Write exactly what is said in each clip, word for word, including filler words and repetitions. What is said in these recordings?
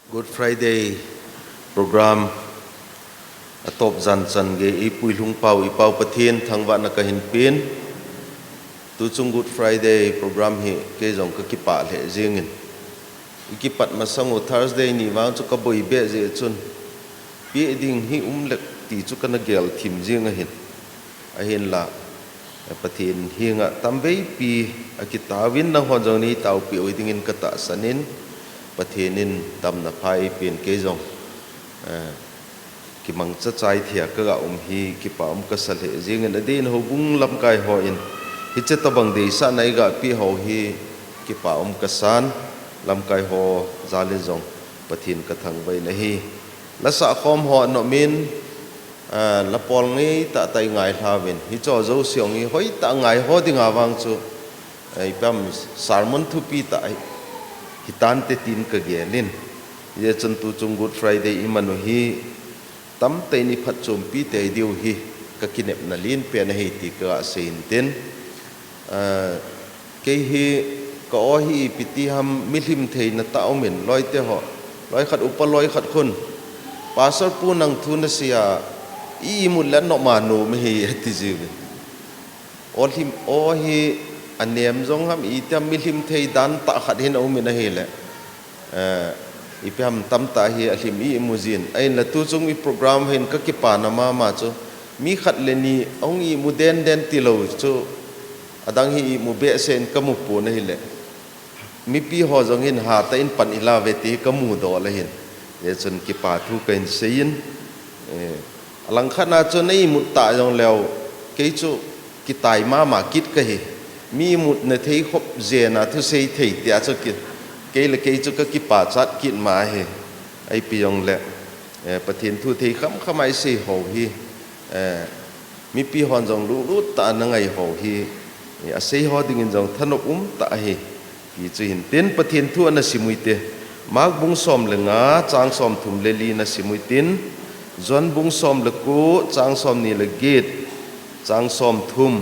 Good Friday program atop jan chan gei eipui lhung pau i Pau Pathen thangvahna kahin pen. Tuchung Good Friday program hi kei jong kakipah lheh jingin, i kipat masang u Thursday ni vang chu kaboi beh jeh chun, pe ding hi um leh ti chu kana gel thim jing ahin. Ahinla, Pathen henga tamveipi akitaovin, nanghon jong neitaopi u dingin katahsan in, Pathen in damna pha eipen, kei jong, eh, kimangcha chai thei a kaga um hi kipa um kasa lheh jingin, adeh in houbung lamkai hon hiche tobang deisahna eiga peh ho hi kipa um kasan, lamkai ho jal in jong Pathen kathangvah in ahi. La sah khom ho nom in, ah, la pol ngeitah tah i ngailha uvin. Hiche jouse jong hi hoitah ngai ho dinga vang chu, ah, ipi ham sermon thupi tah hi, hitante tin kagel in. Hijeh chun tuchung Good Friday iman u hi tamtah in i phatchompi tei diu hi kakinepna lenpen ahi ti kaga sei in tin. Ah, kei hi ka aw hi ipi ti ham, milhem theina tah um in, loite ho, loi khat, upa loi khat khun, Pastor pu nang thu nasei a, i imut le anom a nom ahi ati jiuvin. Aw lhem, aw hi anem jong ham, iti ham, milhem thei dan tah khat hin aum in ahile, eh, ipi ham tamtah hi alhem i imu jin. Ahinla tuchung i program hin kakipana mama chu, mi khat le ni ahung imu den den tilou chu, adang hi imu behseh in kamu pon ahile, mipi ho jong hin hatah in pan ila uve ti kamu dol ahin. Hijeh chun kipa thu kahin sei in, eh, alangkhat na chu na imut tah jong leu, kei chu kitai mama kit kahi. Mi imutna thei khop jeh a thusei thei tia chu ki, kei le kei chu kakipachat kit ma ahi. Ipi jong le, eh, Pathen thu thei khamkham a isei ho hi, eh, mipi hon jong lunglut tah a na ngai ho hi, eh, asei ho dingin jong thanop um tah ahi. Ti chu hin tin, Pathen thu ana sim u hite. Mark bung som le nga, chang som thum le li na sim u hitin. John bung som le ko, chang som ni le get, chang som thum.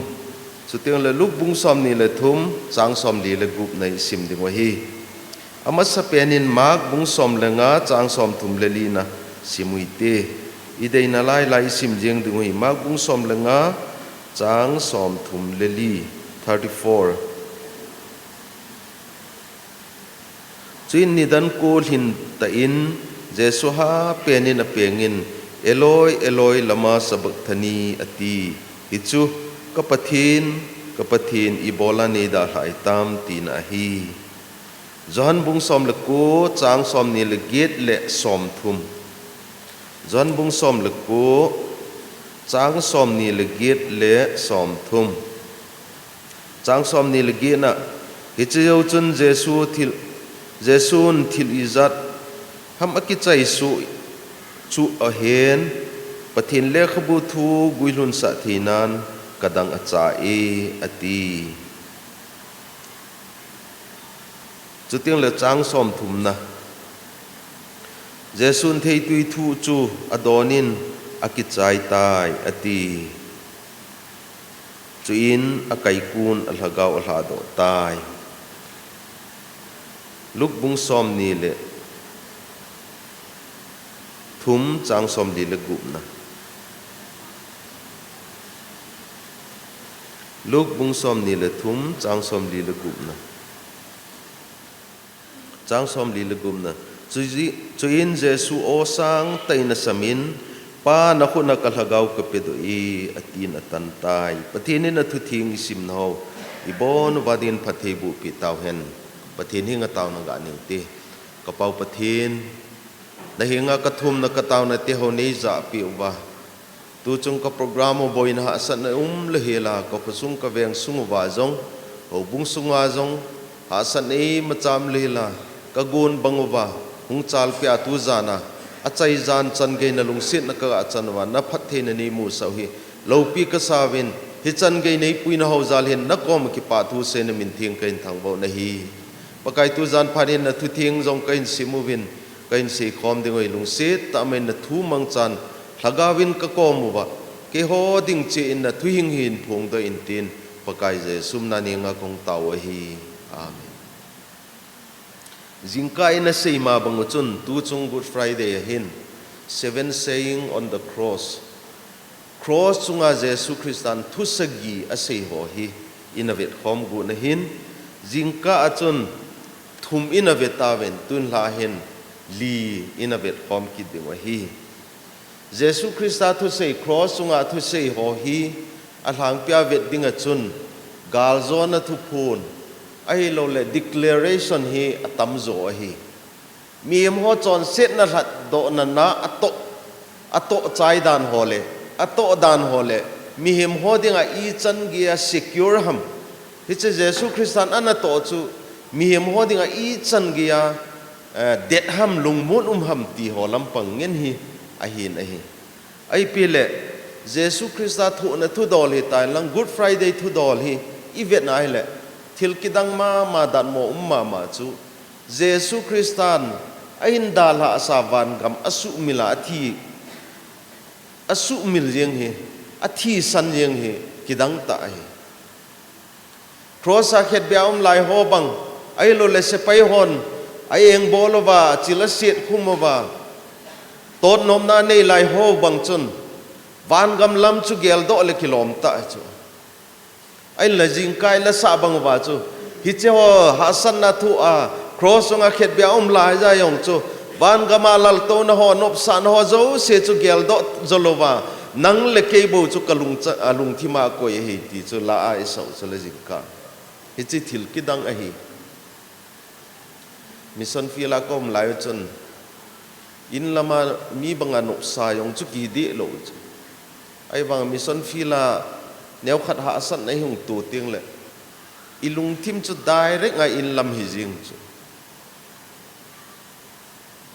Chuteng le Luke bung som ni le thum, chang som li le gup na isim ding u ahi. Amasapen in Mark bung som le nga, chang som thum le li na sim u hite. I deina lai lai isim jeng ding u ahi. Mark bung som le nga, chang som thum le li, thirty-four. Chuin nidan ko lhin tah in Jesu hapen in apeng in, "Eloi, Eloi, lama sabachthani?" ati. Hichu, "Ka Pathen, ka Pathen, ibola neidalhah hitam?" tina ahi. Johan bung som le ko, chang som ni le get le som thum. Johan bung som le ko, chang som ni le get le som thum. Chang som ni le get na, hiche jou chun Jesu thil, Jesun thil ijat ham akichai soh chu ahen, Pathen lekhabu thu guilhunsah theinan kadang acha e, ati. Chuteng le chang som thum na, Jesun theitui thu chu adon in akichai tai, ati. Chuin akaikun alhagao alhadoh tai. Luke bung som ni le thum, chang som li le gup na. Luke bung som ni le thum, chang som li le gup na. Chang som li le gup na. Chuji-, chuin Jesu aw sangtah in asam in, "Pa, nakhut a kalhagao kapedoh e," atin atan tai. Pathen in athutheng isimna ho ibon uva dingin phatthei boh peh tauhen. Pathen henga taona ga nei u hite. Ka Pau Pathen, nahenga kathumna kataona teho neijahpeh uva, tuchung ka program u boina hahsatna um lou hela, ka khosung ka veng sung uva jong, houbung sunga jong hahsatna imacha um lou hela, kagon bang uva hung chalpeh a tujan a, achai jan chan gei nalungsetna kaga chan uva, naphattheina neimusah u hi loupi kasa uvin, hichan gei neipuina ho jal hin nakoma kipathu seina mintheng kahin thangvah u ahi. Pakai, tujan phat hin nathutheng jong kahin sim uvin, kahin seikhom ding u ahi, lungset tah in nathu mangchan lhagao in kakom uva, keiho ding cheh in nathuhing hin phongdoh in tin, Pakai Jesu min a nanga kahung tao u ahi. Amen. Jingkah in asei ma bang u chun, tuchung Good Friday ahin, Seven Saying on the Cross, Cross chunga Jesu Christan thu sagi asei ho hi ina vetkhom got u ahin, jingkah a chun thum ina vet tauvin, tun lha hin li ina vetkhom kit ding u ahi. Jesu Christa thusei, cross chunga thusei ho hi alhangpia vet ding a chun, galjona thuphon, ahilouleh declaration hi atamjo ahi. Mihem ho chonsetna lhatdohna na atoh, atoh chai dan ho le, atoh dan ho le, mihem ho dinga ichan geiya secure ham. Hiche Jesu Christan ana toh chu, mihem ho dinga ichan geiya, eh, det ham, lungmon um ham ti ho lampang ngen hi ahin ahi. Ahipi le, Jesu Christa thohna thudol hitan lang, Good Friday thudol hi ivet na hile, thil kidang mama, datmo um mama chu, Jesu Christan ahin dalhasa vangam asuhmil a, athi, asuhmil jeng hi, athisan jeng hi kidang tah ahi. Cross a khetbeh a um lai ho bang, ahilouleh sepai hon a engbol uva, chil aset khum uva, totnopna nei lai ho bang chun, vangam lam chu geldoh le kilom tah chu. Ahinla jingkah in asah bang uva chu, hiche ho hahsatna thoh a, cross chunga khetbeh a um lai ja jong chu, vangam a laltouna ho, nopsahna ho jouse chu geldoh jo louva, nang le kei bou chu kalung cha-, alungthim a koi ahi ti chu la a isah u chu le jingkah. Hiche thil kidang ahi. Mission field a ka um lai u chun, in lama mi banga nopsa jong chu kidih lou chu. Ahivang mission field a neokhat hahsatna ihung to teng le, ilungthim chu direct a in lam hi jing chu.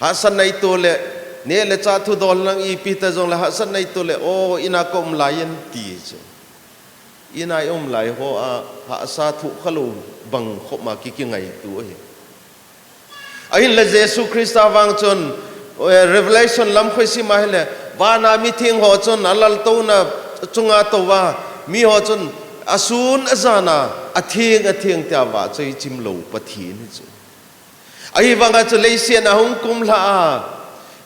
Hahsatna ito le, neh le chah thudol lang ipi ta jong le, hahsatna ito le, o, in a ka um lai in ti chu. In a i um lai ho a, hahsa thoh khalou bang khop ma ki, kingaito ahi. Ahinla Jesu Christa vang chun, eh, Revelation lam khu isim a hile, van a mitheng ho chun alaltouna chunga tou va, mi ho chun asun ajan a, atheng, atheng tia vahchoi chim lou Pathen hi chu. Ahivanga chu leiset a hung kumlha a,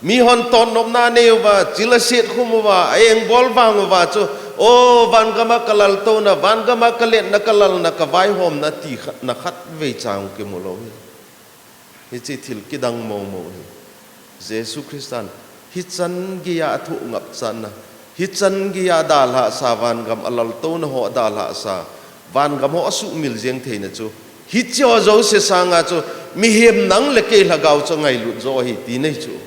mi hon totnopna nei uva, chil aset khum uva, a engbol vang uva chu, o, vangam a kalaltouna, vangam a kaletna, kalalna, kavaihomna ti khat, na khatvei cha hung kimu lou hi. Hiche thil kidang momo hi. Jesu Christan hichan geiya athoh ngapchatna, hichan geiya adalhasa, vangam alaltouna ho adalhasa, vangam ho asuhmil jeng theina chu, hiche ho jouse sanga chu, mihem nang le kei lhagao chu angailut jo ahi tina ahi chu.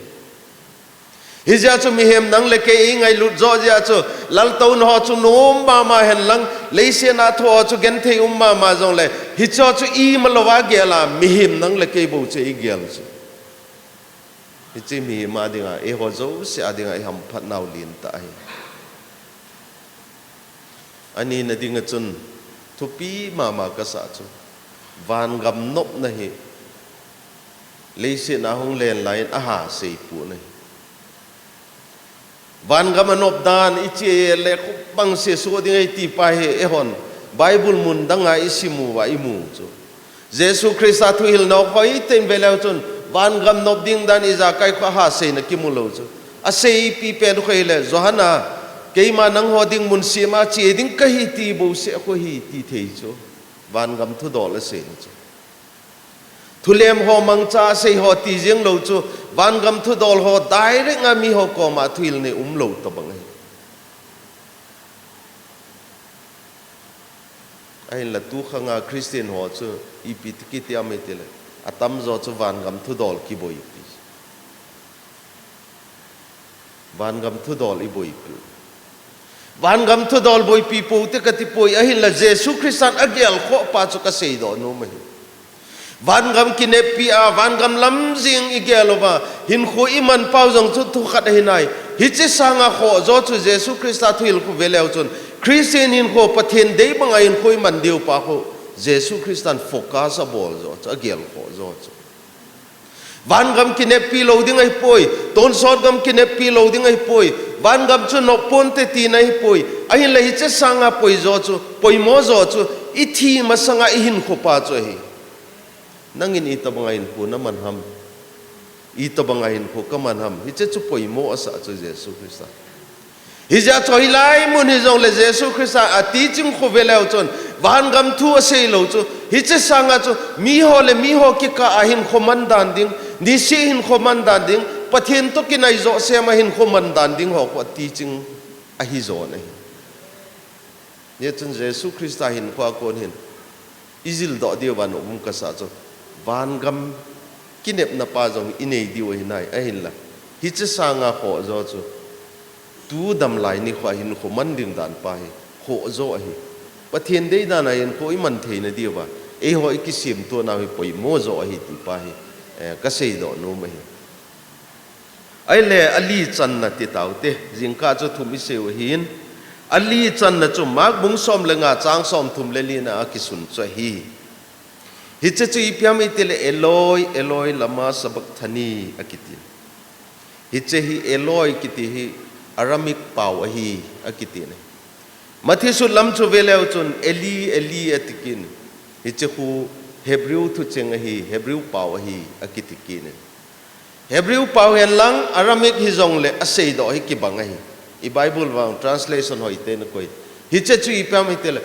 Hijeh a chu mihem nang le kei ingailut jo jeh a chu, laltouna ho chu nom mama hen lang, leiset a thoh ho chu genthei um mama jong le, hiche ho chu ima louva gel a, mihem nang le kei bou chu igel chu. Hiche mihem a dinga, eiho jouse a dinga ihamphat nau lentah ahi. Ani na dinga chun, thupi mama kasah chu, vangam nopna hi leiset a hung len lai in aha seipeh u ahi. Vangam anop dan iche le khopbang seso ding ahi ti pa hi eihon Bible mun danga isim uva imu chu. Jesu Christa thuhilna hoitah in ve leu chun, vangam nop ding dan ijakai khu aha seina kimu lou chu. Asei ipi pen khu ahile, Johan a, keima nangho ding mun sem a che ding kahi ti bouseh khu ahi ti thei chu. Vangam thudol aseina chu. Thulem ho mangcha asei ho ti jeng lou chu, vangam thudol ho direct a miho koma thuhil nei um lou tobang ahi. Ahinla tukhang a Christian ho chu ipi ti kiti ham itile, atamjo chu vangam thudol kiboipi. Vangam thudol iboipi u. Vangam thudol boipi pou te kati poi, ahinla Jesu Christan agelkhoh pa chu kaseidoh nom ahi. Vangam kinepi a, vangam lam jeng igel uva, hinkho iman pau jong chu thukhat ahi nai. Hiche sanga khoh jo chu Jesu Christa thuhil khu ve leu chun, Christian hinkho Pathen dei banga hinkho iman diu pa khu, Jesu Christan focus abol jo chu, agelkhoh jo chu. Vangam kinepi lou ding ahipoi, tonsot gam kinepi lou ding ahipoi, vangam chu nop ponte tina ahipoi, ahinla hiche sanga poi jo chu, poimo jo chu, ithi masanga ihinkho pa chu ahi. Nangin itobanga hinkho naman ham? Itobanga hinkho kaman ham? Hiche chu poimo asah chu Jesu Christa. Hijeh chun hilai mun hijongle Jesu Christa a teaching khu veleu chun, vangam thu asei lou chu, hiche sanga chu, miho le miho kikah a hinkho man dan ding, niseh hinkho man dan ding, Pathen toh kinai joh sema hinkho man dan ding ho khu a teaching ahi jo ahi. Hijeh chun Jesu Christa hinkho a kon hin, ijil doh diu vang um kasa chu, vangam kinepna pa jong inei diu ahi nai, ahinla. Hiche sanga khoh jo chu, tu damlai nikho a hinkho man ding dan pa hi, khoh jo ahi. Pathen deidan a hinkho iman theina diuva, eiho ikisemtuana hi poimo jo ahi ti pa hi, eh, kasei doh nom ahi. Ahile, ali channa ti taute, jingkah chu thum isei u ahin, ali channa chu Mark bung som le nga chang som thum le li na a kisun chu ahi. Hiche chu ipi ham itile, Eloi, Eloi, lama sabachthani, akiti. Hiche hi Eloi kiti hi Aramaic pao ahi, akiti ahi. Mathis lam chu veleu chun, Eli, Eli, ati kit in. Hiche khu Hebrew thucheng ahi, Hebrew pao ahi, akiti kit in. Hebrew pao hen lang, Aramaic hijongle asei doh hi kibang ahi. I Bible vang translation hoitah in nakoi. Hiche chu ipi ham itile,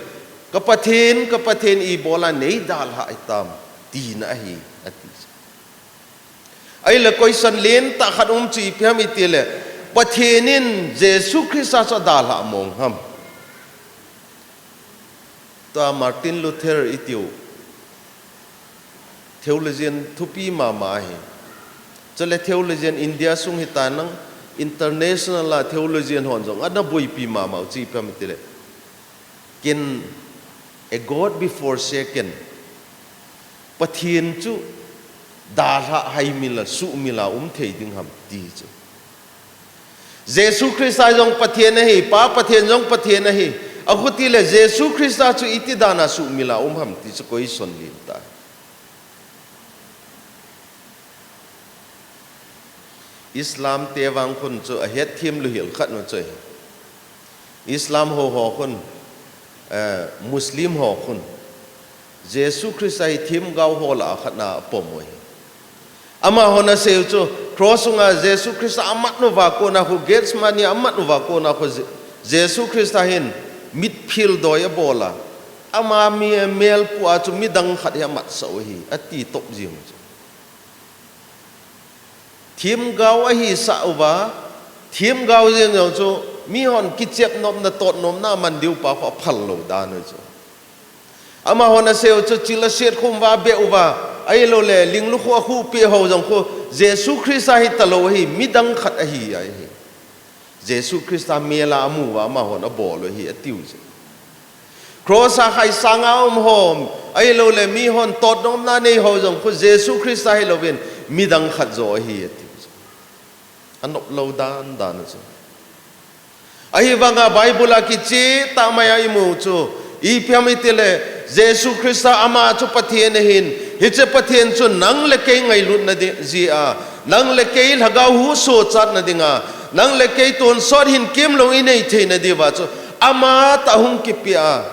ka Pathen, ka Pathen, ibola nei dalhah hitam, tina ahi, ati. Ahile question lentah khat um chu ipi ham itile, Pathen in Jesu Christa chu adalhah mong ham? Tua Martin Luther itiu theologian thupi mama ahi. Chule theologian India sung hitan lang international a theologian hon jong ana boipi mama u chu ipi ham itile, can a God be forsaken? Pathen chu dalhah haimil a, suhmil a um thei ding ham ti chu. Jesu Christa jong Pathen ahi, Pa Pathen jong Pathen ahi. Ahitile Jesu Christa chu iti dan a suhmil a um ham ti chu question lentah. Islam te vang khun chu ahetthem louhel khat u chu ahi. Islam ho ho khun, eh, Muslim ho khun, Jesu Christa hi themgao ho lah a khat na apom u ahi. Amahon asei u chu, cross sunga Jesu Christa amat uva kona khu, Gethsemane a amat uva kona khu, Je-, Jesu Christa hin mitphil doi abol a, ama mi-, mel pu a chu midang khat hi amatsah u ahi, ati top jing u chu. Themgao ahisah uva, themgao jeng jong chu, mihon kichep nopna, tot nopna aman diu pa khu aphal lou dan u chu. Amahon asei u chu, chil aset khum uva, abeh uva, ahilouleh, linglu khu akhuh peh ho jong khu, Jesu Christa hitalou ahi, midang khat ahi, ahi. Jesu Christa mel a amu uva, amahon abol u ahi, atiu chu. Cross a khaisanga um ho, ahilouleh, mihon tot nopna nei ho jong khu, Jesu Christa hilouvin, midang khat joh ahi, atiu chu. Anop lou dan dan u chu. Ahivanga Bible a kicheh tah mai a imu chu, ipi ham itile, Jesu Christa ama chu Pathen ahin, hiche Pathen chu nang le kei ngailutna di-, jeh a, nang le kei lhagao husoh chatna dinga, nang le kei tonsot hinkemlou inei theina diuva chu, amatah hung kipeh a.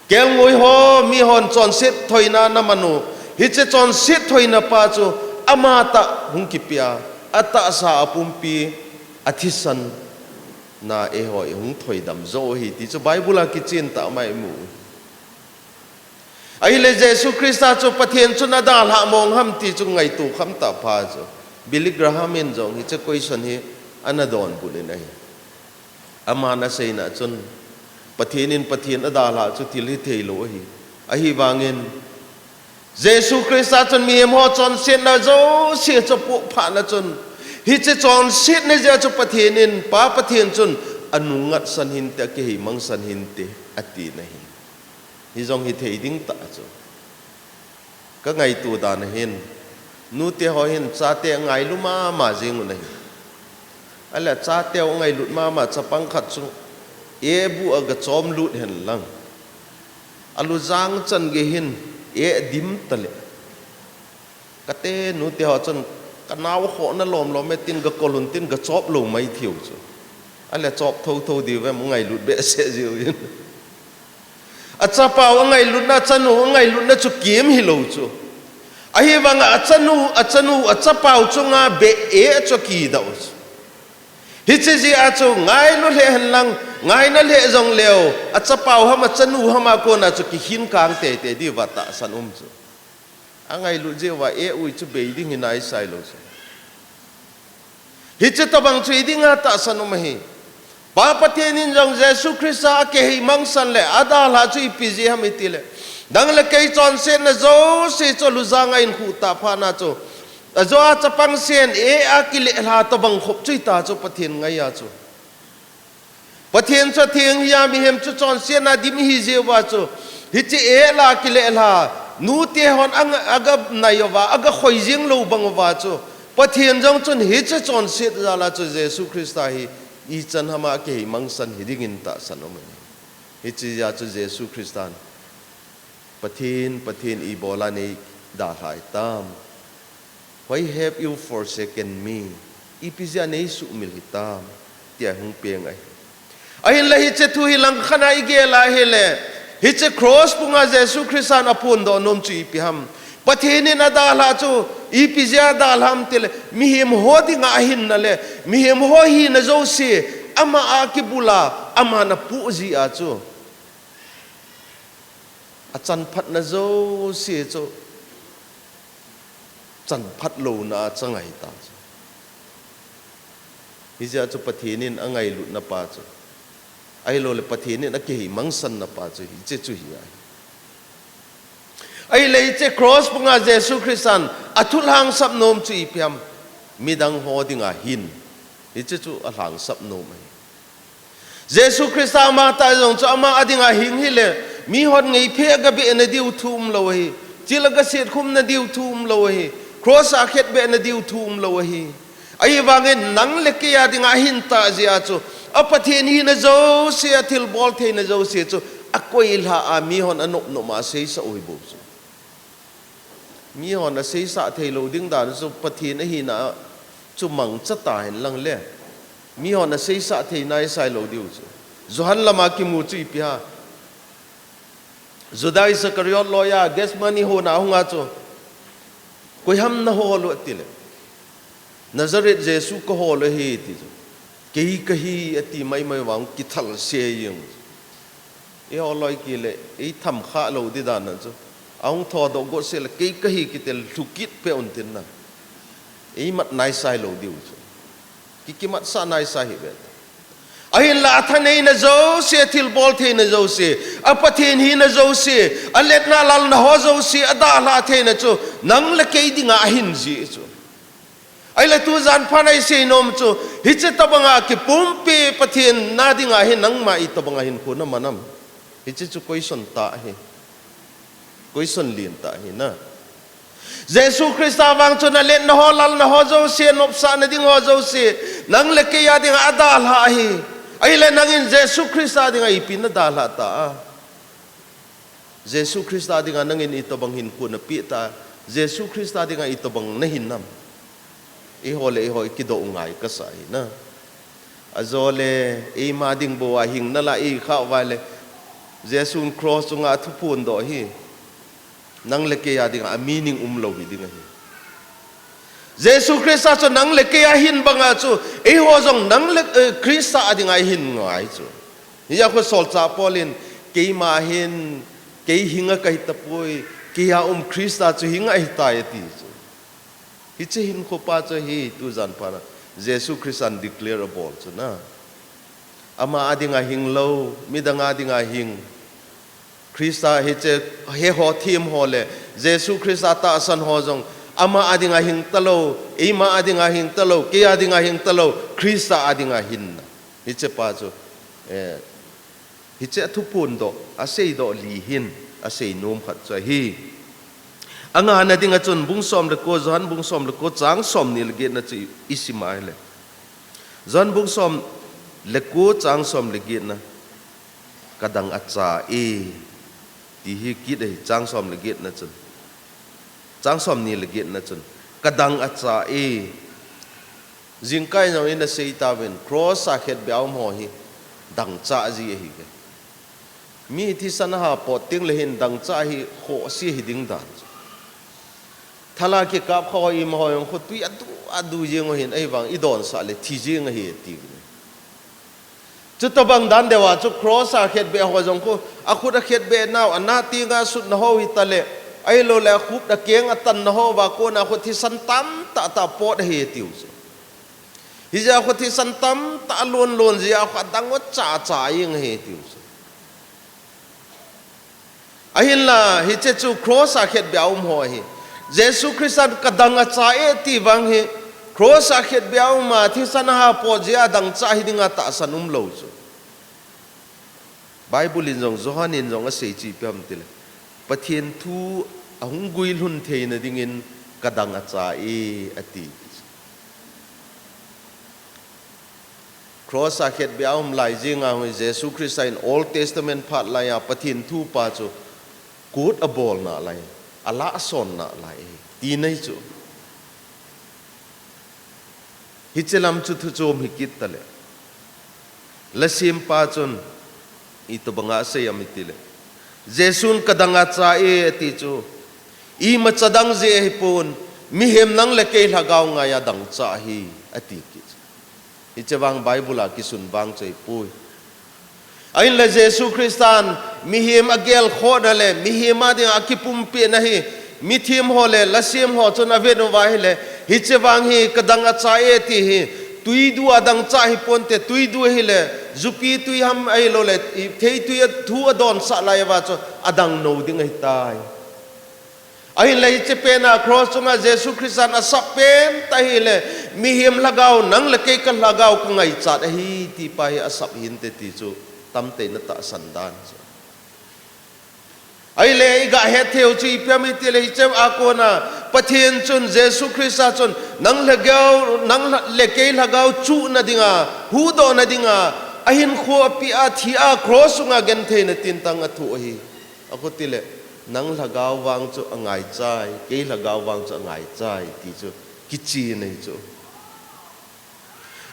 Kelngoi ho, mihon chonset thoina naman u, hiche chonset thoina pa chu, amatah hung kipeh a, atahsa apumpi, athisan na eiho ihung thoidam joh u ahi ti chu Bible a kicheh tah mai imu. Ahile Jesu Christa chu Pathen chun adalhah mong ham ti chu ngaito khamtah pha chu. Billy Graham in jong hiche question hi ana donbut in ahi. Aman aseina chun, Pathen in Pathen adalhah chu thil hitheilou ahi. Ahivangin, Jesu Christa chun mihem ho chonsetna jouse chu apoh phat na chun, hiche chonsetna jeh a chu Pathen in, Pa Pathen chun, anung ngatsan hinte, akihei mangsan hinte, ati na ahi. Hijong hithei ding tah chu. Ka ngaito dan ahin, nute ho hin chate angailu mama jing u ahi. Ahile chate angailut mama chapang khat chu, eh bu a gachomlut hen lang, alu jang chan gei hin eh adim tale. Kate nute ho chun, kanao khohna lomlom e tin gakol un tin gachop lou mai thei u chu. Ahile chop thotho diu vem, angailut behseh jiu hin. Achapa u angailutna, achanu angailutna chu kem hilou chu. Ahivanga achanu, achanu, achapau chunga beh e achu kidoh u chu. Hiche jeh a chu ngailu lheh henlang, ngaina lheh jongleu, achapau ham, achanu ham a kona chu kikhin kang teitei diuva tahsan um chu. Angailut jeh uva e u chu bei ding hi naisai lou chu. Hiche tobang chu i dinga tahsan um ahi. Pa Pathen in jong Jesu Christa akihei mangsan le adalhah chu ipi jeh ham itile, nang le kei chonsetna jouse chu lujanga ahin khuh tah phat na chu, ajo a chapang sen e a kilelha tobang khop chu hita chu Pathen ngaiya chu. Pathen chu atheng hi a, mihem chu chonsetna dim ihi jeh uva chu, hiche e la kilelha, nute hon aga, aga nai uva, aga khoi jeng lou bang uva chu, Pathen jong chun hiche chonset jal a chu Jesu Christa hi ichan ham a kihei mangsan hi dingin tahsan um ahi. Hiche jeh a chu Jesu Christan, Pathen, Pathen, ibola nei dalha hitam? Why have you forsaken me? Ipi jeh a nei suhmil hitam? Tia hung peng ahi. Ahinla hiche thu hi langkhat a i gel a ahile, hiche cross punga Jesu Christan aphondoh nom chu ipi ham? Pathen in adalhah chu ipi jeh a adalhah ham tile, mihem ho dinga ahinna le, mihem ho hina jouse, ama a kibula, aman apoh jeh a chu, achan phatna jouse chu chan phat louna a chang ahi ta chu. Hijeh a chu Pathen in angailutna pa chu, ahilou le Pathen in akihei mangsanna pa chu hiche chu hi ahi. Ahile hiche cross punga Jesu Christan athulhangsap nom chu ipi ham? Midang ho dinga hin. Hiche chu alhangsap nom ahi. Jesu Christa ama tah jong chu ama a dinga hing hile, mihon ngaiphei a gabeh na diu thu umlou ahi. Thil a gaset khum na diu thu umlou ahi. Cross a khetbeh na diu thu umlou ahi. Ahivangin nang le kei a dinga ahin tah jeh a chu, a Pathen hina jouse, athilbol theina jouse chu, akoilha a mihon anop nop a aseisah u ahi bou chu. Mihon aseisah theilou ding dan chu Pathen ahina chu mangcha ta hen lang le, mihon aseisah thei naisai lou diu chu. Johan lama kimu chu ipi ham? Juda Iscariot loiya Gethsemane hon a hunga chu, koi ham nahol u atile, Nazareth Jesu kahol u ahi ati chu. Kei kahi ati maimai vang kithal se jeng. Eiho loi kile, eitham kha lou di dan a chu. Ahung thodoh got seh le, kei kahi kitel lhukit peh un tin na. Eimat naisai lou diu chu. Ki, kimatsah naisai hih ve. Ahinla athaneina jouse, athilbol theina jouse, a Pathen hina jouse, aletna lalna ho jouse, adalhah theina chu, nang le kei dinga ahin jeh chu. Ahile tujan phat a isei nom chu, hiche tobanga kipumpi Pathen na dinga hi nangma itobanga hinkho naman am? Hiche chu question tah ahi. Question lentah ahi na. Jesu Christa vang chu naletna ho, lalna ho jouse, nopsahna ding ho jouse, nang le kei a dinga adalhah ahi. Ahile nangin Jesu Christa dinga ipi nadalhah ta a? Jesu Christa dinga nangin itobang hinkho napeh ta, Jesu Christa dinga itobang nahin am? Eiho le eiho ikidoh u ngai kasa ahi na. Ajole, eima ding bou a hingna la ikhah uva le, Jesun cross chunga athuphondoh hi, nang le kei a dinga a meaning umlou hi ding ahi. Jesu Christa chu nang le kei a hin banga chu, eiho jong nang le, eh, Christa a dinga ihin ngai chu. Hijeh a khu solchah Paul in, keima hin, kei hinga kahi tapoi, kei a um Christa chu hinga ahitai ati chu. Hiche hinkho pa chu hi tujan phat a Jesu Christan declare abol chu na. Ama a dinga hing lou, midang a dinga hing. Christa hiche, hiche ho them ho le, Jesu Christa tahsan ho jong, ama a dinga hing talou, eima a dinga hing talou, kei a dinga hing talou, Christa a dinga hinna. Hiche pa chu, eh, hiche athuphondoh, aseidoh li hin, asei nom khat chu ahi. Angana dinga chun bung som le ko, Johan bung som le ko, chang somni le getna chu i, isim a ahile. Johan bung som le ko, chang som le getna. Kadang acha e, ti hi kit ahi, chang som le getna chun. Chang somni le getna chun. Kadang acha e. Jingkah in jong ina sei tauvin, cross a khetbeh a um ho hi dangchah ji ahi ve. Mi thisan a ha pot teng le hin dangchah hi khohse hi ding dan chu. Thala kikap kha ho ima ho jong khu tui adu, adu jeng ho hin ahivang idonsah le thi jeng ahi ati. Chutobang dan deuva chu cross a khetbeh ho jong khu akhut akhetbeh nau, anah tenga sutna ho hitale, ahilou le akhup akeng atanna ho va kona khu thisan tamtah tah pot ahi atiu chu. Hijeh a khu thisan tamtah alon lon jeh a khu adang u cha cha jeng ahi atiu chu. Ahinla, hiche chu cross a khetbeh a um ho ahi. Jesu Christan kadang acha e ti vang hi, cross a khetbeh a um a, thisan aha pot jeh a dangchah hi dinga tahsan umlou chu. Bible in jong, Johan in jong asei chu ipi ham tile, Pathen thu ahung guilhun theina dingin kadang acha e, ati. Cross a khetbeh a um lai jeng a hi Jesu Christa in Old Testament phat laiya Pathen thu pa chu kut abol nalai, alahson nalai, tina ahi chu. Hiche lam chu thu chom hi kit tale. Lasem pa chun itobanga asei am itile, Jesun kadang acha e ati chu, imacha dang jeh ahipon, mihem nang le kei lhagao ngaiya dangchah ahi, ati kit. Hiche vang Bible a kisun vang chu ahipoi. Ahinla Jesu Christan mihem agelkhohna le mihem a dinga akipumpehna hi, mithem ho le lasem ho chun avet uva ahile, hiche vang hi kadang acha e ti hi, tui du a dangchah hiponte, tui du ahile, jupi tui ham ahilou le, i, theitui a thu adonsah lai uva chu adang nou ding ahitai. Ahinla hiche pena cross chunga Jesu Christan asap pentah hile, mihem lhagao, nang le kei kalhagao kangaichat ahi, ti pa hi asap hinte ti chu, tamtah in atahsan dan chu. Ahile, iga hetthei u chu ipi ham itile, hiche a kona, Pathen chun, Jesu Christa chun, nang lhagao, nang le kei lhagao chuhna dinga, huhdohna dinga, ahinkho apeh a, thi a, cross chunga gentheina tintang athoh ahi. Akhuti le, nang lhagao vang chu angaichai, kei lhagao vang chu angaichai, ti chu kichen ahi chu.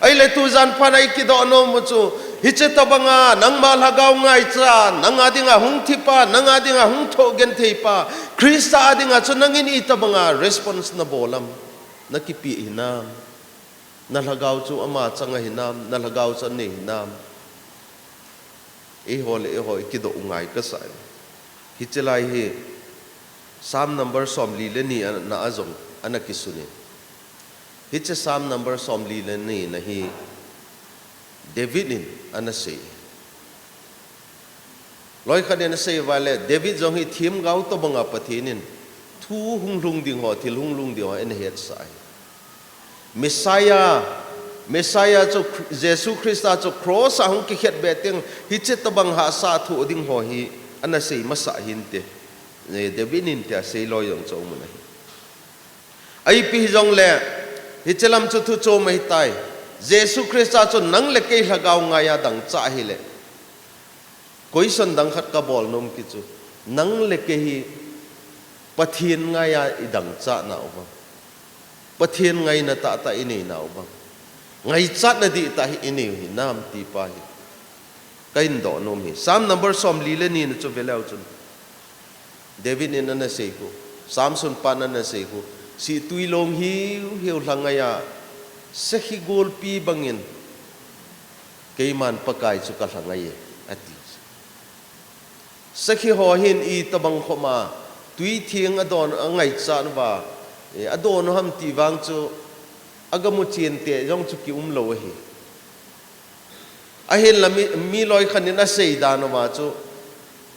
Ahile tujan phat a ikidoh nom u chu, hiche tobanga nangma lhagao ngaicha, nanga dinga hung thipa, nanga dinga hung thoh gentheipa, Christa a dinga chu nangin itobanga response nabol am, nakipeh hinam, nalhagao chu ama chang ahinam, nalhagao chu anei hinam. Eiho le eiho ikidoh u ngai kasah e. Hiche lai hi Psalm number somli le ni a, na a jong ana kisunin. Hiche Psalm number somli le ni na hi David in ana sei. Loikhat in asei uva le, David jong hi themgao tobanga Pathen in thu hung lhung ding ho, thil hung lhung ding ho, ana hetsah ahi. Messiah, Messiah chu Khri-, Jesu Christa chu cross a hung kikhetbeh teng, hiche tobang hahsa thoh ding ho hi, ana sei masah hinte. Eh, David in tia sei loi jong chu aum ahi. Ipi hijongle, hiche lam chu thu chom ahitai. Jesu Christa chu nang le kei lhagao ngaiya dangchah ahile. Question dang khat kabol nom kit chu. Nang le kei hi Pathen ngaiya idangchah nau vang, Pathen ngaina tahtah inei nau vang, ngaichatna dihtah hi inei u hinam ti pa hi kahin doh nom ahi. Psalm number somli le ni na chu veleu chun. David in ana sei khu, Psalm sunpan ana sei khu, sihtui long hiu hiu lha ngaiya, sakhi golpi bangin, keiman Pakai chu kalha ngai e, ati. Sakhi ho hin itobang khoma, tui theng adon angaichat uva, eh, adon u ham ti vang chu, agamu chen te jong chu kium lou ahi. Ahinla mi, mi loikhat in asei dan uva chu,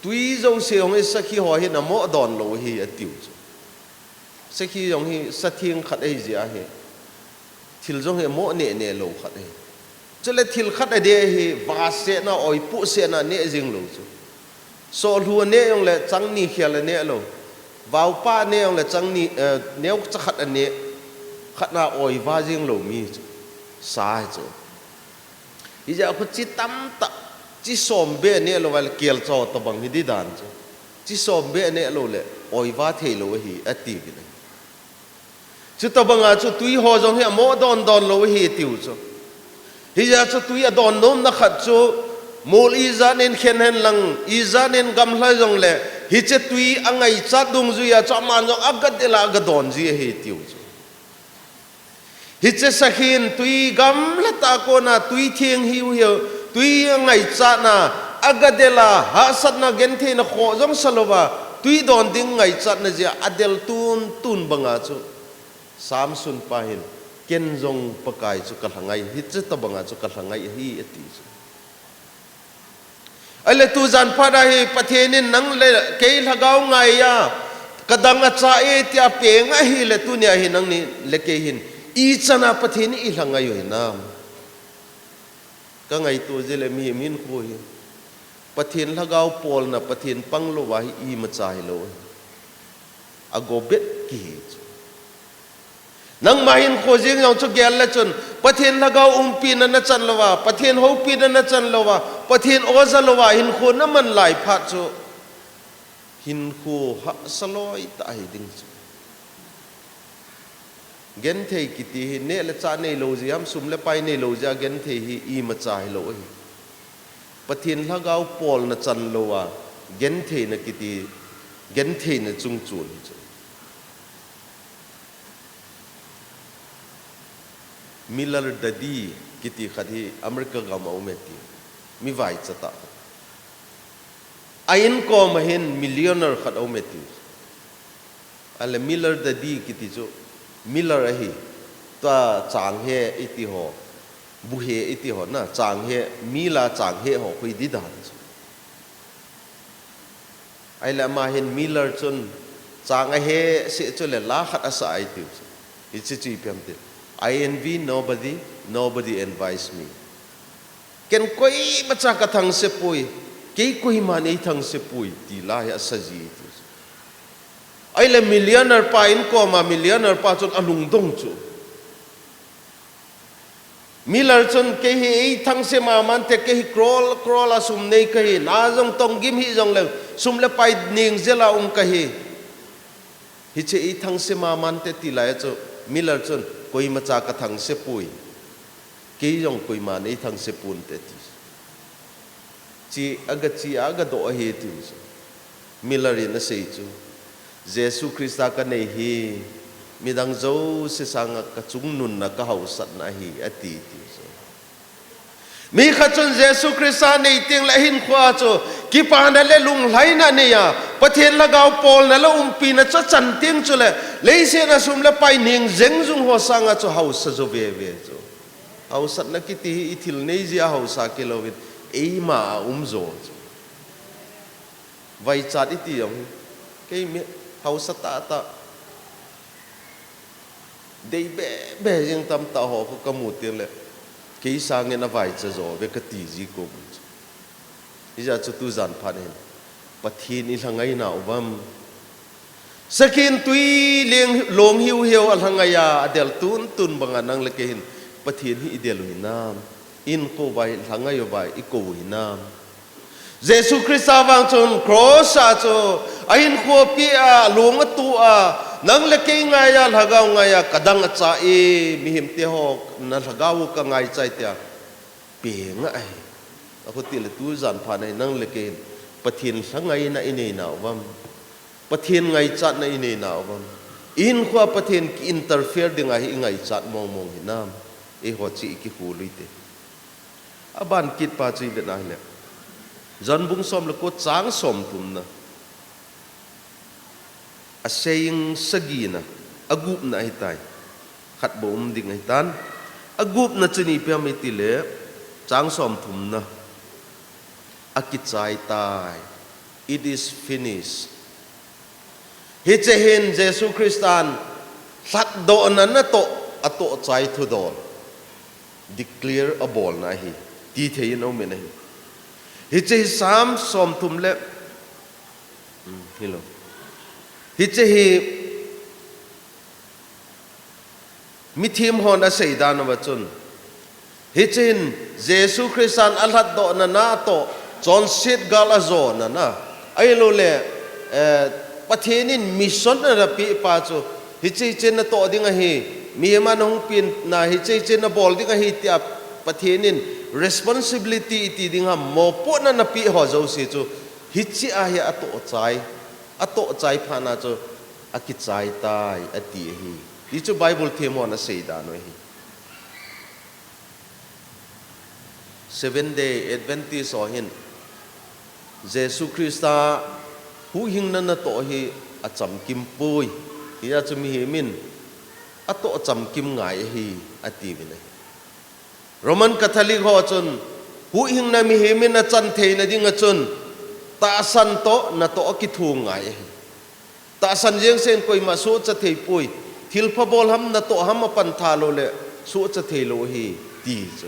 tui jouse jong hi sakhi ho hin amoh don lou ahi atiu chu. Sakhi jong hi satheng khat ahi jeh ahi. Thil jong hi amoh neh neh lou khat ahi. Chule thil khat adeh hi, vasetna, oipohsetna neh jing lou chu. Sohlu aneh jongle chang ni khel aneh lou. Vaopa aneh jongle chang ni, eh, neocha khat aneh. Khatna oiva jing lou mi chu. Sa hi chu. Hijeh a khu chi tamtah, chi som beh aneh lou vale kelcha ho tobang hi di dan chu. Chi som beh aneh lou le, oiva thei lou ahi, ati vin ahi. Chutobanga chu tui ho jong hi amoh don don lou ahi tiu chu. Hijeh a chu tui adon nomna khat chu, mol ijat in khen hen lang, ijat in gamlha jongle, Hiche tui angaichat dungjuiya chu aman jong agadel a agadon ji ahi tiu chu. Hiche sakhi in tui gamla tah a kona tui theng hiu hiu, tui angaichatna, agadel a hahsatna gentheina khoh jong salouva, tui don ding ngaichatna jeh a adel tuntun banga chu Samson pa hin, ken jong Pakai chu kalhangai, hiche tobanga chu kalhangai ahi ati chu. Ahile tujan phat a hi Pathen in nang le kei lhagao ngaiya, kadang acha e tia peng ahile tunia hi nangni le kei hin, ichan a Pathen in ilhangai u hinam? Kangaito jeh le mihem hinkho hi, Pathen lhagao polna, Pathen panglouva hi imacha hilou ahi. Agobet kihi chu. Nangma hinkho jeng jong chu gel le chun, Pathen lhagao umpina nachan louva, Pathen houpina nachan louva, Pathen oja louva hinkho naman lai phat chu, hinkho hahsa loi tah ahi ding chu. Genthei kiti hi neh le chah neilou jeh ham, sum le pai neilou jeh a genthei hi imacha hilou ahi. Pathen lhagao polna chan louva gentheina kiti, gentheina chungchon hi chu. Miller Daddy kiti khat hi America gam a um e ti, mi vaicha tah khat. A inkom a hin millionaire khat aum e ti. Ahile Miller Daddy kiti chu, Miller ahi, tua changhe iti ho, buhe iti ho na, changhe, mila changhe ho koi di dan chu. Ahile ama hin Miller chun chang ahe seh chule la khat asa ahi tiu chu. Hiche chu ipi ham itile, I envy nobody, nobody envies me. Ken koimacha kathangse poi, kei koiman eithangse poi, ti la hi asa ji tiu chu. Ahile millionaire pa inkoma millionaire pa chun alungdong chu. Miller chun kei hi eithangse mamante, kei hi crore, crore a sum nei kahi, na jong tonggim hih jongleng, sum le pai neng jel a um kahi. Hiche eithangse mamante ti lai a chu, Miller chun koimacha kathangse poi. Kei jong koiman eithangse ponte ti. Che agache a agadoh ahi tiu chu. Miller in asei chu, Jesu Christa kanei hi, midang jouse sanga kachungnunna kahaosatna ahi, ati tiu chu. Mi khat chun Jesu Christa nei tengle ahinkhoa chu, kipana le lunglhaina neiya, Pathen lhagao polna le umpina chu achan teng chule, leiset a sum le pai neng jeng jung ho sanga chu haosa jo veve chu. Haosatna kiti hi ithil nei jeh a haosa kilouvin, eima a um jo chu. Vaichat iti jong hi, kei mi haosa tahtah, dei bebe jeng tamtah ho khu kamu tengle, kei sangin avaicha jo ve kati ji kou chu. Hijeh a chu tujan phat hin, Pathen ilhangai nauvam? Sakhi in tui leng long hiu hiu alhangai a, adel tuntun banga nang le kei hin Pathen hi idel u hinam? Inkouva hi lhangai uva ikou u hinam? Jesu Christa vang chun cross a chu ahinkho apeh a, along ato a, nang le kei ngaiya, lhagao ngaiya, kadang acha e, mihemte ho, na lhagao u kangaichai tia peng ahi. Akhuti le tujan phat a hi nang le kei hin Pathen lhangaina inei nauvam? Pathen ngaichatna inei nauvam? Ihinkhoa Pathen ki interfere dinga hi ingaichat mongmong hinam? Eiho chu ikikhol u hite. Aban kit pa chu ivet na hile, John bung som le ko chang somthumna. A saying sagina, agupna ahitai. Khat bou um ding ahitan. Agupna chun ipi ham itile, chang somthumna, akichai tai. It is finished. Hiche hin Jesu Christan lhatdohna natoh, atohchai thudol declare abolna ahi, tithei in aumin ahi. Hiche hi Sam somthum le, um, hilou. Hiche hi mithem hon asei dan uva chun, hiche hin Jesu Christan alhatdohna natoh, chonset gal ajona na, ahiloule, eh, Pathen in mission anapeh pa chu, hiche hiche natoh ding ahi, mihem a nahung penna hiche hiche nabol ding ahi tia Pathen in responsibility iti ding ham, mopohna napeh ho jouse chu, hiche a hi atohchai, atoh chai phat na chu akichai tai ati ahi. Hichu Bible them hon asei dan u ahi. Seven Day Adventist ho hin Jesu Christa huhhingna natoh hi achamkim poi. Hijeh chun mihem in atoh chamkim ngai ahi atiuvin ahi. Roman Catholic ho chun huhhingna mihem in achan theina dinga chun tahsan toh natoh akitho ngai ahi. Tahsan jeng seh in koima sohcha thei poi. Thilpha bol ham natoh ham apan tha lou le sohcha thei lou ahi ti chu.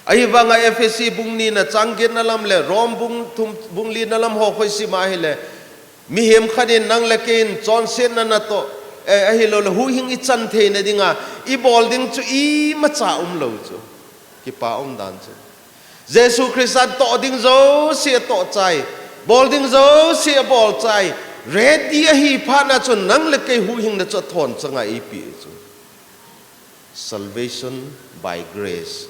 Ahivanga Ephesi bung ni na chang get na lam le Rome bung thum, bung li na lam ho khu isim a ahile, mihem khat in nang le kei in chonsetna natoh, eh, ahilou le huhhing ichan theina dinga ibol ding chu imacha umlou chu. Kipa umdan chu. Jesu Christa in toh ding jouse atoh chai, bol ding jouse abol chai, ready ahi phat na chun nang le kei huhhingna chu athon chang a eipeh chu. Salvation by grace.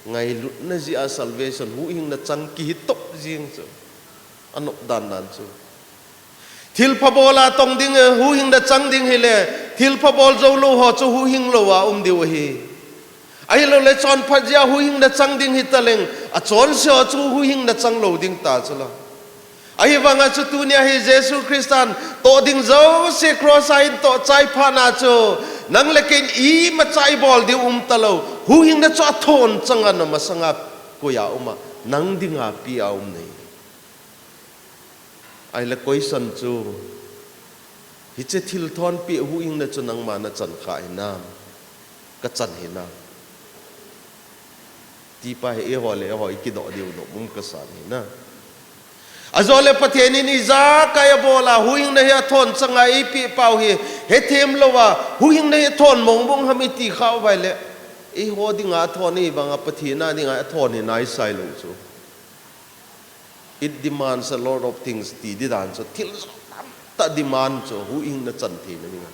Ngailutna jeh a salvation, huhhingna chang kihi top jing chu. Anop dan dan chu. Thilpha bol a tong ding, eh, huhhingna chang ding hile, thilpha bol jou lou ho chu huhhing lou a um diu ahi. Ahilou le chonphat jeh a huhhingna chang ding hita leng, achonse ho chu huhhingna chang lou ding ta chu la. Ahivanga chu tunia hi Jesu Christa in toh ding jouse cross a ahin toh chai phat na chu, nang le kei in imacha ibol diu um talou. Huhhingna chu athon chang a na masanga koi a um a, nang dinga ipi a um nei. Ahile question chu, hiche thil thonpeh huhhingna chu nangma nachan kha hinam? Kachan hinam? Ti pa hi eiho le eiho ikidoh diu nom um kasan hinam? Ajole Pathen in ijakai abol a huhhingna hi athon chang a eipeh pau hi hethem lou a, huhhingna hi athon mong mong ham iti kha uva ahile, eiho dinga athon ahivanga Pathen a dinga athon hi naisai lou chu. It demands a lot of things ti di dan chu, thil jong tamtah demand chu, huhhingna chan theina dinga.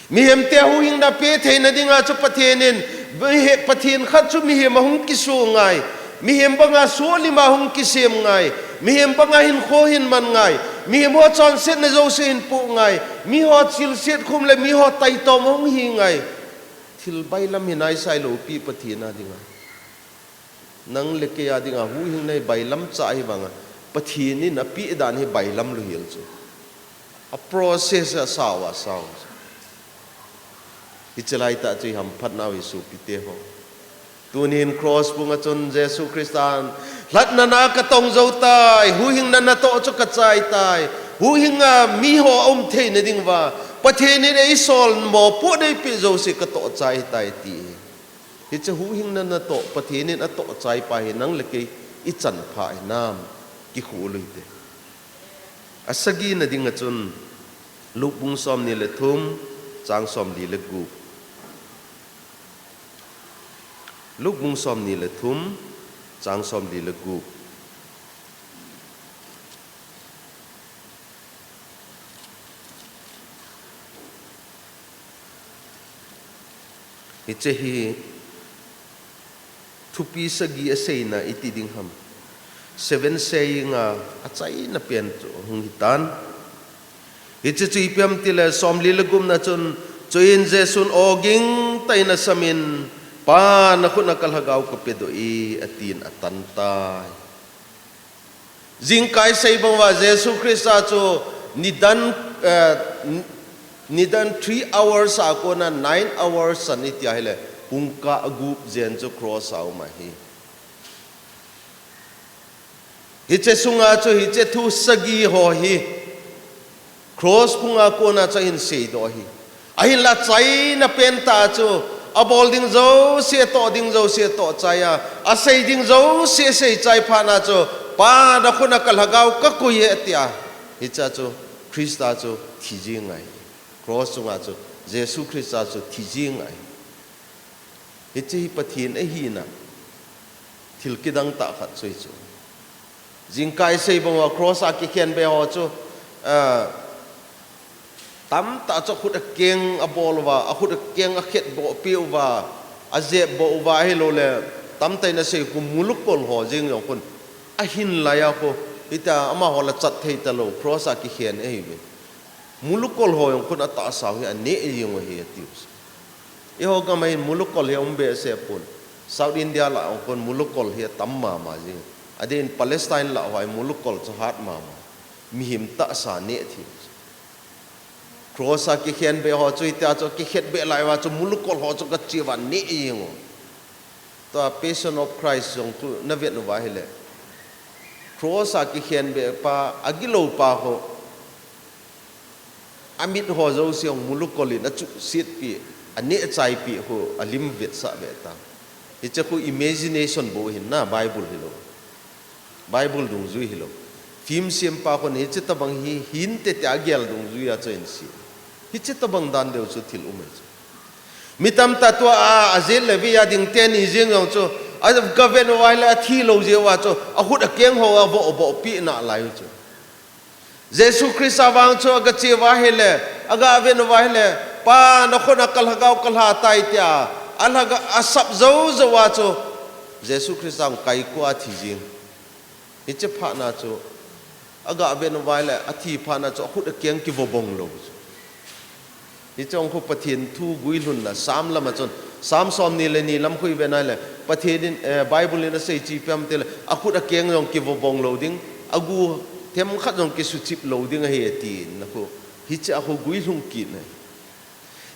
Mihem te huhhingna pe theina dinga chu Pathen in, mihe-, Pathen khat chu mihem a hung kiso ngai, mihem banga solim a hung kisem ngai, mihem banga hinkho hin man ngai, mihem ho chonsetna jouse hin poh ngai, miho chilset khum le miho taitom a hung hi ngai. Thil bailam hi naisai lou pi Pathen a dinga. Nang le kei a dinga huhhingna hi bailam cha ahivanga, Pathen in apeh dan hi bailam lou hel chu. A process a sao a sao. Hiche lai tah chu ihamphat nau hi sopite ho. Tunin cross bung a chun Jesu Christa in, lhatna na katong jou tai, huhhingna natoh chu kachai tai, huhhinga miho aum theina dinguva, Pathen in eisol mopohna eipeh jouse katoh chai tai ti. Hiche huhhingna natoh, Pathen in atoh chai pa hi nang le kei ichan pha hinam, kikhu lui te. Asagina dinga chun, Luke bung somni le thum, chang somli le gup. Luke bung somni le thum, chang somli le gup. Hiche hi thupi sagi aseina iti ding ham. Seven saying a achaina pen chu hung hitan. Hiche chu ipi ham tile somli le gupna chun, chuin Jesun aw gingtah in asamin, Pa, nakhut a kalhagao kapedoh e, atin atan tai. Jingkah isei bang uva Jesu Christa chu nidan, eh, nidan three hours a kona nine hours chan iti ahile, pungkah gup jen chu cross a um ahi. Hiche sunga chu hiche thu sagi ho hi cross phunga kona chu ahin seidoh ahi. Ahinla achaina pen tah chu, abol ding jouse, atoh ding jouse atoh chai a, asei ding jouse asei chai phat na chu, Pa, nakhut a kalhagao kakoi e, atia. Hichea chu Christa chu thi jing ahi. Cross chunga chu Jesu Christa chu thi jing ahi. Hiche hi Pathen ahina thil kidang tah khat chu hichu. Jingkah isei bang uva cross a kikhen be ho chu, ah, tamtah chu akhut akeng abol uva, akhut akeng akhetboh peh uva, ajepboh uva, ahilouleh tamtah in asei khu mulukol ho jeng jong khun ahin lai a khu Hitia amaho la chat thei talou, cross a kikhen ahiuve. Mulukol ho jong khun atahsa u hi aneh jeng u ahi atiu. Eiho gam a hin mulukol hi aum behseh pon. South India lah a jong khun mulukol hi atam mama jing. Adeh in Palestine lah a hi mulukol chu hat mama. Mihem tahsa neh thei. Cross a kikhen beh ho chu hitia chu kikhen beh lai uva chu mulukol ho chu gache uva neh jeng u. Tua Passion of Christ jong chu navet uva ahile, cross a kikhen beh pa, agilou pa ho, amit ho jouse jong mulukol in achuhset peh, aneh chai peh ho, alim vetsah ve ta. Hiche khu imagination bou ahin na, Bible hilou. Bible dungjui hilou. Film sempa khun hiche tobang hi hinte tia agel dungjui a chu ahin sei. Hiche tobang dan deu chu thil um ahi chu. Mi tamtah tua a, ajet le vei a ding teni jeng jong chu, agavet uva ahile athi lou jeh uva chu, akhut akeng ho avoh boh peh nalai u chu. Jesu Christa vang chu agache uva ahile, agavet uva ahile, Pa, nakhut a kalhagao kalha tai tia, alhaga, asap jou jou a chu, Jesu Christa jong kaiku a thi jeng. Hiche phatna chu, agavet uva ahile, athi phatna chu, akhut akeng kivo bong lou chu. Hiche jong khu Pathen thu guilhunna, Psalm lam a chun, Psalm somni le ni lam khu ivet na ahile, Pathen in, eh, Bible in asei chu ipi ham itile, akhut akeng jong kivo bong lou ding, agu themkhat jong kisuchip lou ding ahi atin, na khu, hiche a khu guilhung kit ahi.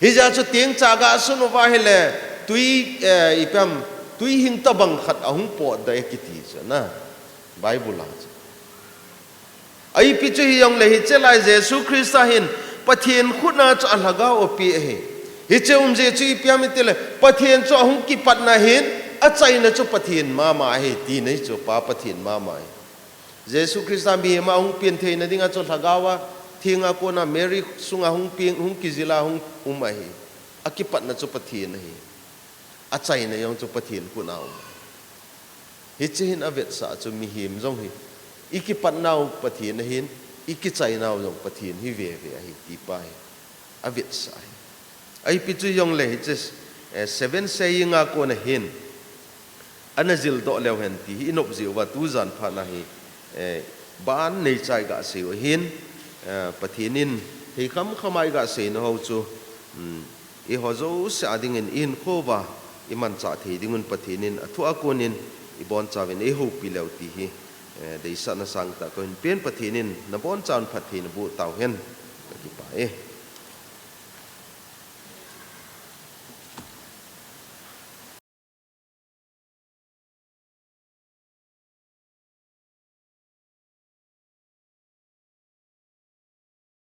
Hijeh a chu tengcha gasun uva ahile, tui, eh, ipi ham, tui hing tobang khat ahung potdoh e kiti chu na, Bible a chu. Ipi chu hijongle hiche lai Jesu Christa hin Pathen khut a chu alhagao apeh ahi. Hiche umjeh chu ipi ham itile, Pathen chu ahung kipatna hin, achaina chu Pathen mama ahi, tina hi chu Pa Pathen mama ahi. Jesu Christa mihem a hung pen theina dinga chu Lhagao a, thenga kona Mary sunga hung peng, hung kijil a hung um ahi. Akipatna chu Pathen ahi. Achaina jong chu Pathen khut a um. Hiche hin avetsah chu mihem jong hi, ikipatnau Pathen ahin, ikichainau jong Pathen hi veve ahi ti pa hi avetsah ahi. Ipi chu hijongle hiche, eh, seven saying a kona hin, ana jildoh leu hen ti hi inop jeh uva tujan phat na hi, eh, ban neicha iga sei u ahin, eh, Pathen in thei khamkham a iga seina ho chu, um, eiho jouse a dingin ihinkho uva imanchah thei dingun Pathen in athu a konin ibonchauvin eihoupi leu ti hi, eh, deisahna sangtah kahin pen, Pathen in nabonchauvin phatthei naboh tauhen, kakipah e.